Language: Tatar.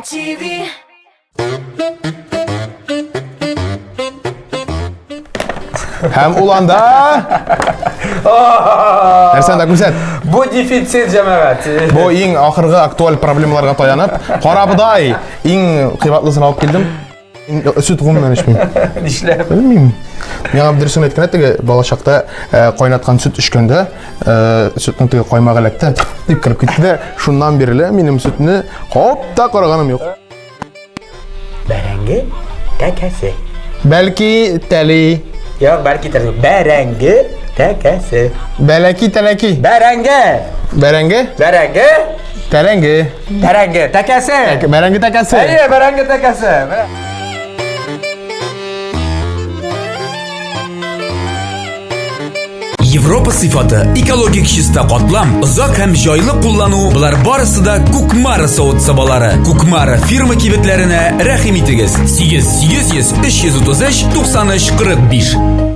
TV. Һәм ул анда Нәрсә анда күрсәт? Бу дефицит җәмәгать. Бу иң ахыргы актуаль проблемаларга таянып, карабодай иң кыйбатлысын алып килдем. Сөт гомумән эчмим. Нишләп? Белмим. Миңа дөресен әйткәндә, теге балачакта э, кайнаткан сөт эчкәндә, э, сөтнең теге каймагы эләкте, дип кереп китте дә, шуннан бирле минем сөтне кап та караганым юк. Бәрәңге тәкәсе. Бәлки тәли. Юк, бәлки тәли. Бәрәңге тәкәсе. Бәләки тәләки. Бәрәңге. Бәрәңге? Бәрәңге. Тәрәңге. Бәрәңге тәкәсе. Бәрәңге тәкәсе. Әйе, бәрәңге тәкәсе. Европа сыйфаты, экологик чиста катлам, озак һәм җайлы куллану, болар барысы да Кукмара савыт-сабалары. Кукмара фирма кибетләренә рәхим итегез. 8 800 333 93 45.